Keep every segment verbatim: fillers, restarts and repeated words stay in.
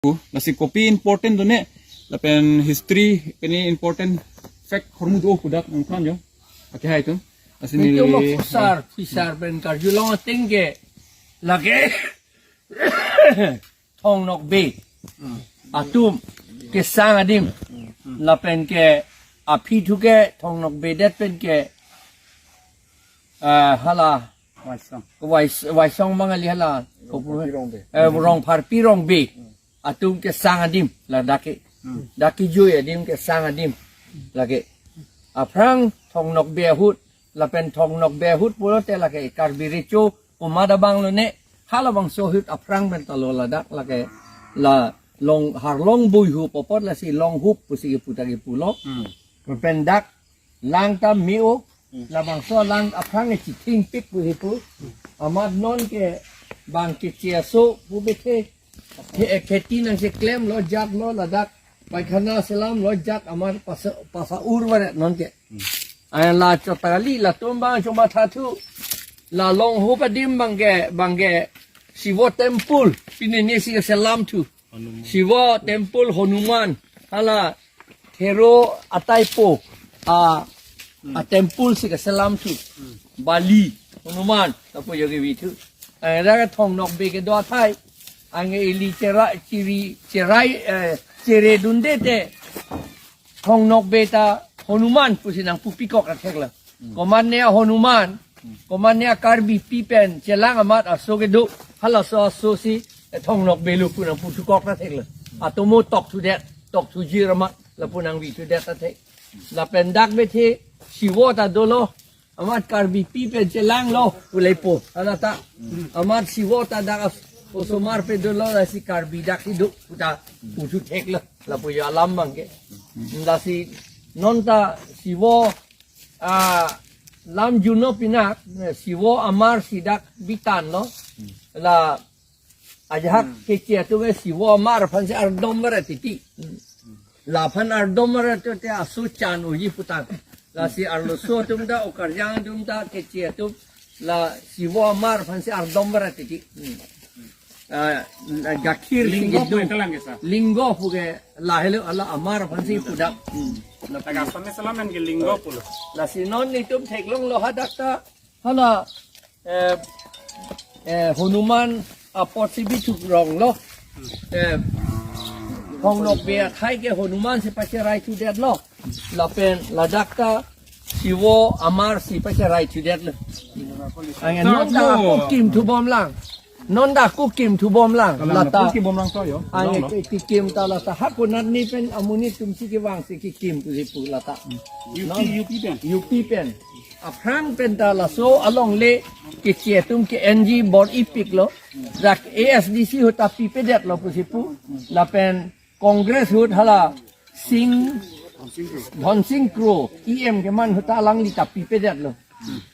Lasi kopi important do ne, lapen history pen important fact ahormu do pu dak nangthan jo. Ake hai tu. Lasi neli Itum aphusar, phisar pen karjulong ateng ke lake Thong Nokbe atum kesang adim. Lapen ke aphi thu ke Thong Nokbe det pen ke, ah, hala Waisong. Wais-, Waisong Bangali hala. Rongpharpi Rongbe. Eh, Rongpharpi Rongbe atum kesang adim la dak ke. Dak kejui adim kesang adim lake. Aphrang Thong Nokbe ahut, lapen Thong Nokbe ahut pulote lake Karbi Recho komat abang lo ne, halabangso ahut aphrang pen ta lo ladak lake, la Long, Harlongbui hup apot lasi Longhup pusi kepu ta kepu lo. Pen dak lang ta me-o, labangso lang aphrang e chithingpik pu hipu. Amat non ke bang keche aso pu bethe. Khe-, kheti nangcheklem lo jak lo ladak. Paikhana selam lo jak amat pasa, pasa ur varet non ke. Aya la chot ta kali, latum bang chomatha thu. La Longhup adim bang ke, bang ke Shiva temple. Pine ne si selam thu. Shiva temple Hanuman. Hala Thero ataipo a, a temple si keselam thu. Bali, Hanuman, lapu yo kevi thu. Eh, dak Thong Nokbe kedo athai. Anke ili chera, chiri, cherai, eh, chere dunde te. Thong Nokbe ta Hanuman pusi nangpupikok athek la. Komat ne Hanuman, komat ne Karbipi pen chelang amat aso kedo, halaso aso si, eh, Thong Nokbe lo pu nangputhukok ta thek lo. Atomo tok thudet, tok thujir amat, lapu nangvithudet ta thek. Lapen dak bethe, Shiva ta dolo, amat Karbipi pen chelang lo, pu leipo, hala ta. Amat Shiva ta dak as-, osomar pen dolo, lasi Karbi dak hidu, pu ta, puthu thek lo, lapu yo alam bang ke. Lasi, non ta Shiva, ah, lam juno pinak, eh, Shiva amar si dak bitan lo. La ajahak keche atum ke Shiva amar aphan si ardom varet titi. Laphan ardom varet te aso chan uji putang. Lasi arloso atum ta, okarjang atum ta, keche atum, la Shiva amar aphan si ardom varet titi. Ah, gakhir si Linggo kedung. Pu ke kalang ke sa? Linggo pu ke lahelo, hala amar aphan si pudak. Hmm. Taga asam selam ke linggo pulo. Lasi non itum theklong lo hadak ta, hala, eh, eh, Hanuman apot si bithuk rong lo. Eh, Thong Nokbe athai ke Hanuman si pacherai thudet lo. Lapen ladak ta Shiva amar si pacherai thudet lo. Anke non ta ako kim thubom lang. Non ta ako kim thubom lang. Kalang lata. Ako kim bom lang so yo. Anke ki, ki kim ta lata. Hako nat ni pen amonit atum si kevang si ki kim pu si pu lata. U P, non U P pen. U P pen. Aphrang pen ta laso alongle keche atum ke N G bor-ipik lo. Dak A S D C ahut ta pipedet lo pu si pu. Lapen Congress ahut hala Singh, Dhon Singh Kro, E M keman ahut ta alangli ta pipedet lo.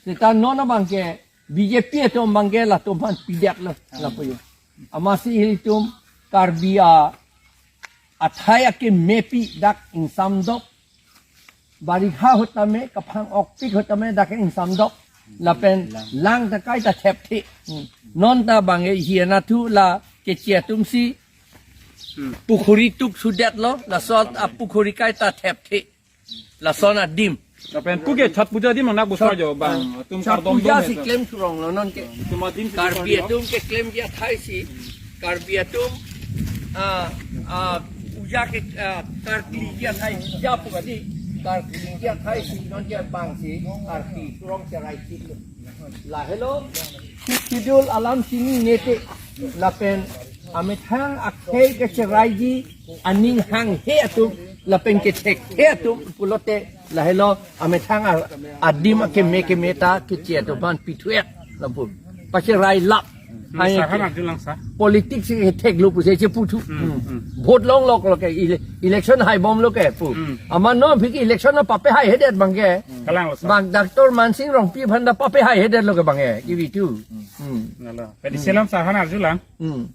Seta non abang ke B J P atum abang ke latum aphan pidet lo, lapu yo. Amatsi ilitum Karbi a, athai akemepi dak ingsamdok. Barikha ahut tame, kaphang-okpik ahut tame dak ingsamdok. Lapen lang ta kaita thepthe. Hmm. Non ta bang e hi anathu la keche atum si, hmm, pukhuri tuk thudet lo, lason a pukhuri kaita thepthe. Lason adim. Lapen puke Chhat Puja adim anak busar jo bang. Ah, atum Chhat kardom Puja dom si he klem surong lo non ke. Atum adim si Karbi kardom. Atum keklem athai si. Karbi atum, ah, ah, puja ke, ah, karkli athai, puja pu kali, karkli athai si, non ke bang si, karkli surong cherai chit lo. Lahelo, Sixth Schedule alam chinine te, lapen amethang akhei kecheraiji, aning hanghe atum, lapen kethekthe atum, pulote, lahelo, amethang a, adim akeme keme ta, keche atum aphan pithu-et, lapu. Pacherai lap. Hmm, hanya sir, ke. Hana julang, sir. Politics si thek lo pusi cheputhu. Hmm, hmm. Vote long lok lo ke ele-, election hai bom lo ke pu. Hmm. Amat non aphi ke election na pape hai hedet bang ke. Kalang lo, sir. Bang Doctor Mansing Rongpi aphan ta pape hai hedet lo ke bang ke. Ivi tu. Hmm. Nalo. Pedi selam, sir, hana julang. Hmm.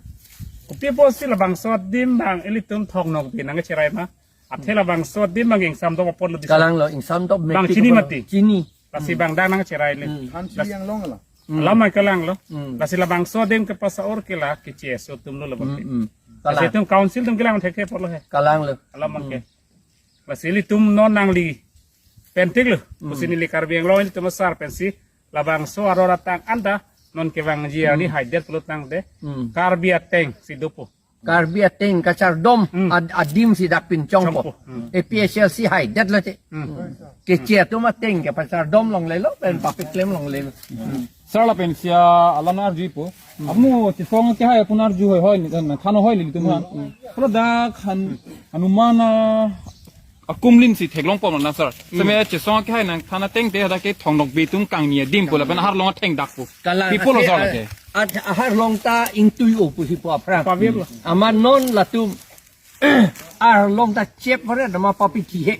Kopi apotsi labangso adim bang ilitum Thong Nokbe nangcherai ma. Athe labangso adim bang ingsamdok apot lo di, sir. Kalang lo ingsamdok bang mepik chini apot lo. Mati. Chini. Lasi, hmm, bang dak nangcherai le. Hmm. Thansi lasi yang long la. Hmm. Alam mai kalang lo. Hmm. Lasi labangso adim kepasa or ke la keche aso atum lo labang. Hmm, hmm. Kalang. Lasi itum council atum kelang thekthe apotlo he. Kalanglo. Alam abangke. Lasi ilitum non nangli pentik lo. Hmm. Pusi neli Karbi Anglong ilitum asar pensi labangso aror atang anta non kevangji arni Hmm. haidet pulo tangte. Hmm. Karbi ateng si dopo. Karbi ateng kachardom Hmm. ad-, adim si dak pinchongpo. Chongpo. Hmm. A P H L C haidet lo te. Hmm. Keche atum ateng kepachardom longlelo, pen papiklem longlelo. Sir lapen sia alam arjupo. Amu chesong kehai apun arju hoi hoi ni, nangthan hoi nelitum aphan. Pulo dak han anumana akumlin si theklongpo na sir. Seme chesong kehai nangthan ateng te hadak ke Thong Nokbe atum kangni adim pu lapen aharlong athengdak pu. Kalang Pi pulo ase, sir a-, lake. a-, aharlong ta ingtui-o pu hipo aphrang. Pavir lo. Amat non latum aharlong ta chep hore nama papi thihek.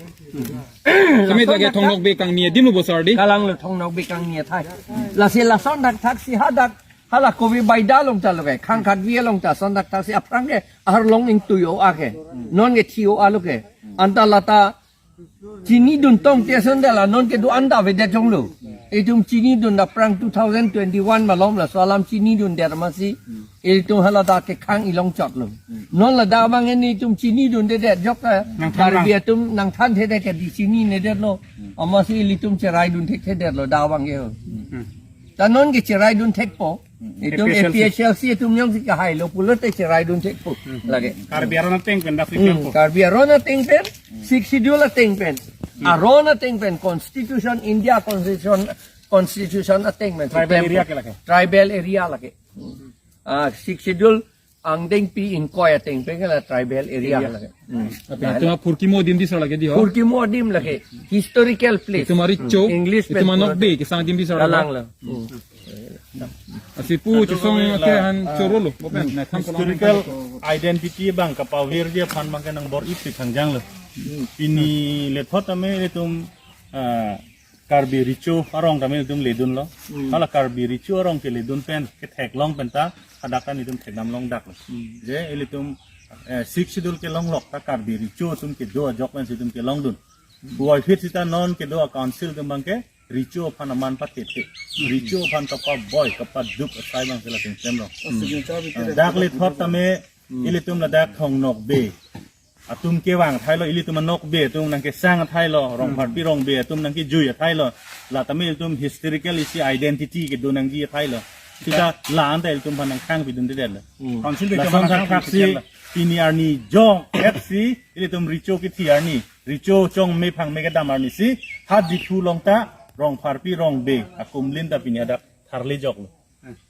Seme Lason lake dak Thong Nokbe kangni adim lo bo sir di. Kalanglo Thong Nokbe kangni athai. Lasi lason dak thaksi hadak hala kobi baida along ta lo ke, khang khatvi along ta son dak thaksi aphrang ke aharlong ingtui-o ake. Non ke thi-o alo ke. Anta lata chinidun tong te son dela non kedo anta avedet jonglo. Itum chinidun aphrang two thousand twenty-one malom laso alam chinidundet amatsi. Itum hala dak kekhang ilong chotlo. Non ladak abang ini itum chinidundedet jok ke. Nangthan Karbi lang. Atum nangthanthedet ke di chininedetlo. Amatsi ilitum cheraidun thekthedetlo dak abang ke ho. Hmm. Ta non ke cheraidun thekpo. Itum A P H L C. A P H L C atum jongsi kahailo pulote cheraidun thekpo. Hmm. Lake. Karbi aron ateng pen dak Hmm, si Karbi aron ateng pen, Sixth Schedule ateng pen. Aron ateng pen, Constitution, India Constitution, Constitution ateng pen. Tribal area ke lake. Tribal area lake. Ah, Sixth Schedule angdengpi ingkoi ateng pen ke la tribal area Area. Lake. Hmm. Ape, itum Phurkimo adim di sir lake di ho? Phurkimo adim lake. Historical place. Itum aricho, English itum pen anokbe, kesang adim di sir lake. Kalanglo. Hmm. Lasi pu chesong ke han chorolo. Bopen, na tham kolang Historical identity abang kapavirji aphan abangke nangbor-ipsi thangjanglo. Pini lethot tame itum, ah, Karbi Recho arong tame itum ledunlo. Hmm. Hala Karbi Recho arong keledun pen, ketheklong pen ta, hadak ta itum thekdam longdaklo. Hmm. Je ilitum, eh, Sixth Schedule kelonglok ta Karbi Recho atum kedo ajok pensi itum kelongdun. Puvoiphit sita non kedo a-council atum abangke, Recho aphan aman patete. Recho aphan kapaboi, kapaduk asai abangke la tingklemlo. Signature bi Ah, kere dak lethot tame, ilitum ladak Thong Nokbe atum kevang athailo, ilitum anokbe atum nangkesang athailo, Rongpharpi Rongbe atum nangkejui athailo. La tame ilitum historical isi identity kedo nangji athailo. Sita la anta ilitum aphan nangkhang pidundedetlo. Hmm. Council pen Lason kemana thaksi kang pidundedetlo? Pini arni jong F C ilitum Recho kethi arni. Recho chongme phangme kedam arnisi ha Diphu along ta Rongpharpi Rongbe akumlin ta pini hadak tharlejoklo.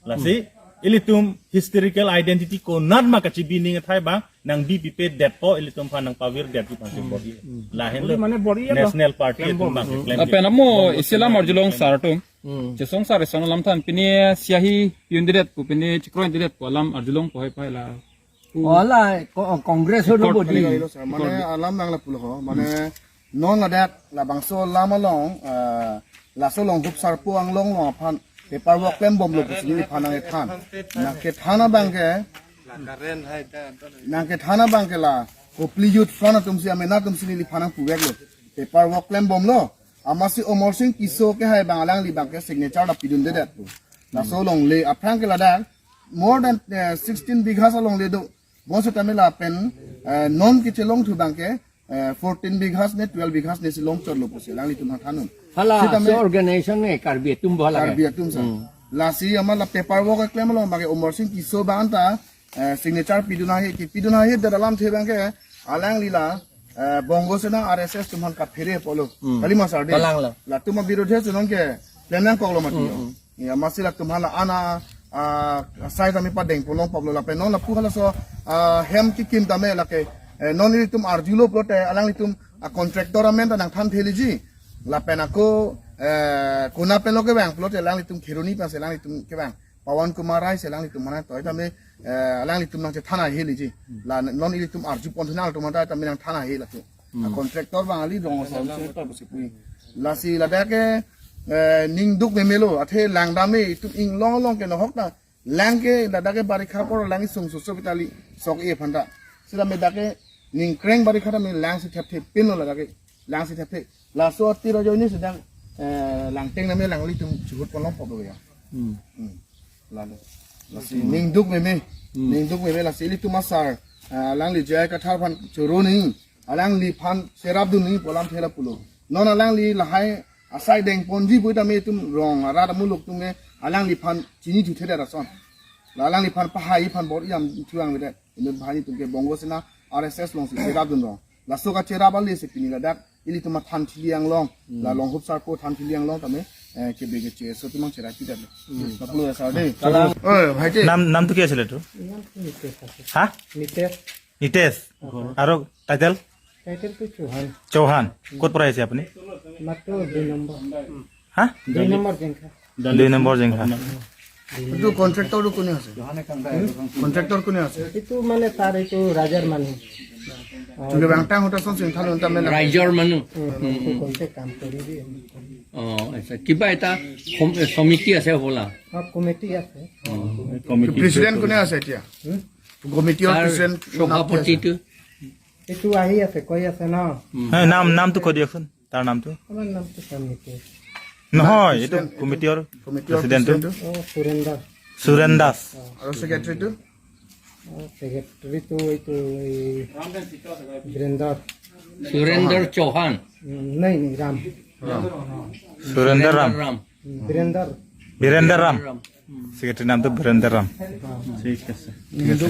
Lasi ilitum historical identity konat ma kachibi ning athai abang nangbipipe detpo, ilitum aphan nangpavirdetji aphan si bor-i. Lahenlo. Mane bor-i lo. National Party atum abang klem Lapen amo isi alam arjulong sir atum. Hmm. Chesong sir ison alam than pini siahi piundedet pu pini chikroindedet pu alam arjulongpo hai pai la. Ola ko-, Congress ho do Record bodi. Kali lo sir, mane alam nang lapulo ho, mane non ladak labangso alam along, eh, laso along hup sarpo anglong along aphan paperwork klembomlo pusi neliphan nangkethan. Nangkethan abangke, nangkethan abangke la, Kopili Youth Front atumsi amena atumsi neliphan nangpuveklo. Paperwork klembomlo. Amatsi Amarsing Tisso kehai abang alangli abangke signature ta pidundedet pu. Laso alongle aphrang ke ladak more than, eh, sixteen bighas alongle do. Bonseta mela pen, eh, non kechelongthu abangke, eh, fourteen bighas ne twelve bighas ne si longchotlo pusi alanglitum nangthanun. Hala Sitame so organization ne Karbi atum bo hala ke? Karbi atum sa. Hmm. Lasi amat la paperwork keklem along abangke Amarsing Tisso abang anta, eh, signature pidun ahe, kepidun ahedet alamthe abangke alangli la, eh, Bongo Sena R S S atum aphan kaphere apotlo. Hmm. Kalima sir di. Kalanglo. Latum abirodhi si non keklem nangkoklo mati. Hmm, hmm. Ya, amatsi latum hala ana, ah, sai tame padengpon longpoklo lapen non lapu halaso, ah, hem kekim tame lake, eh, non ilitum arjulo pulote alanglitum a-contractor amen ta nangthantheji. Lapen ako, eh, konat penlo kevang pulote alanglitum Kheroni pensi alanglitum kevang. Pawan Kumar Rai si alanglitum mana toi tame, eh, alanglitum nangchethan aheleji. La non ilitum arjuponthu nangtum mana tame nangthan ahe latum. Hmm. A-contractor abang ali rong asal se ta pusi pu. Lasi ladak ke, eh, ningduk memelo, athe langdam me itum inglong along ke nohok ta. Lang ke ladak ke barikha apor lang isung susu pitali sok e phanta. Sila me dak ke ningkreng barikha ta me lang si thepthe pinlo ladak ke. Lang si thepthe. Laso ati rojo ini sedang, eh, langteng name langlitum chuhut kolom pok ya. Hmm. Hmm. Lalu. Lasi ningduk meme. Hmm. Ningduk meme lasi ilitum asar. Ah, alangli J I Kathar aphan choro nangji, alangliphan cherapdun nangji pu alamthe la pulo. Non alangli lahai asai dengponji pu tame itum rong arat amuluk atum ke alangliphan chini juthe det ason. La alangliphan pahai aphan bor-i am thuang vedet. Inut banghini atum ke Bongo Sena R S S alongsi cherapdun rong. Laso kacherap ale si pini ladak ilitum athan thili anglong, la Longhup Sarpo than thili anglong tame, eh, kebe ke J S O atum nangcherap pidet lo. Lapulo ya sar de. Kalang. Oi, bhai te. নাম, নামটো কি আছিল এইটো? নামটো নিতেশ আছিল। হা? নিতেশ। নিতেশ। অ। আৰু টাইটেল? টাইটেলটো চৌহান। চৌহান। ক'ত পৰা আহিছে আপুনি? মাত্ৰ দুই নম্বৰ। হা? দুই নম্বৰ জেংখা। দুই নম্বৰ জেংখা। এইটো কণ্ট্ৰেক্টৰটো কোনে আছে? কণ্ট্ৰেক্টৰ কোনে আছে? এইটো মানে তাৰ এইটো ৰাইজৰ মানুহ। অ। তুমি বাংটা হতা চোন চিন্তা লৈ তাৰমানে ৰাইজৰ মানুহ। উম, উম, উম। কণ্ট্ৰেক্ট কাম কৰি দিয়ে। অ, আচ্ছা। কিবা এটা সম-, সমিতি আছে হ'বলা? অ, কমিটি আছে। অ। প্ৰেচিডেণ্ট কোনে আছে এতিয়া? হুম? কমিটিৰ তাৰ প্ৰেচিডেণ্ট নাম কি আছে? সভাপতিটো? এইটো আহি আছে, কৈ আছে ন? উম। হয়, নাম, নামটো কৈ দিয়কচোন, তাৰ নামটো। আমাৰ নামটো সমিতি। নহয়, এইটো প্ৰেচিডেণ্ট, কমিটিৰ কমিটিৰ প্ৰেচিডেণ্টটো? প্ৰেচিডেণ্টটো? অ, সুৰেন দাস। সুৰেন দাস। অ। আৰু ছেক্ৰেটাৰীটো? অ, ছেক্ৰেটাৰীটো এইটো এই বীৰেন্দ্ৰ। সুৰেন্দ্ৰ চৌহান। উম, নাই, নাই, ৰাম। ৰাম। সুৰেন্দ্ৰ ৰাম। ৰাম। উম, বীৰেন্দ্ৰ। বীৰেন্দ্ৰ ৰাম। ৰাম। ছেক্ৰেটাৰীৰ নামটো বীৰেন্দ্ৰ ৰাম। অ। ঠিক আছে। ঠিক আছে।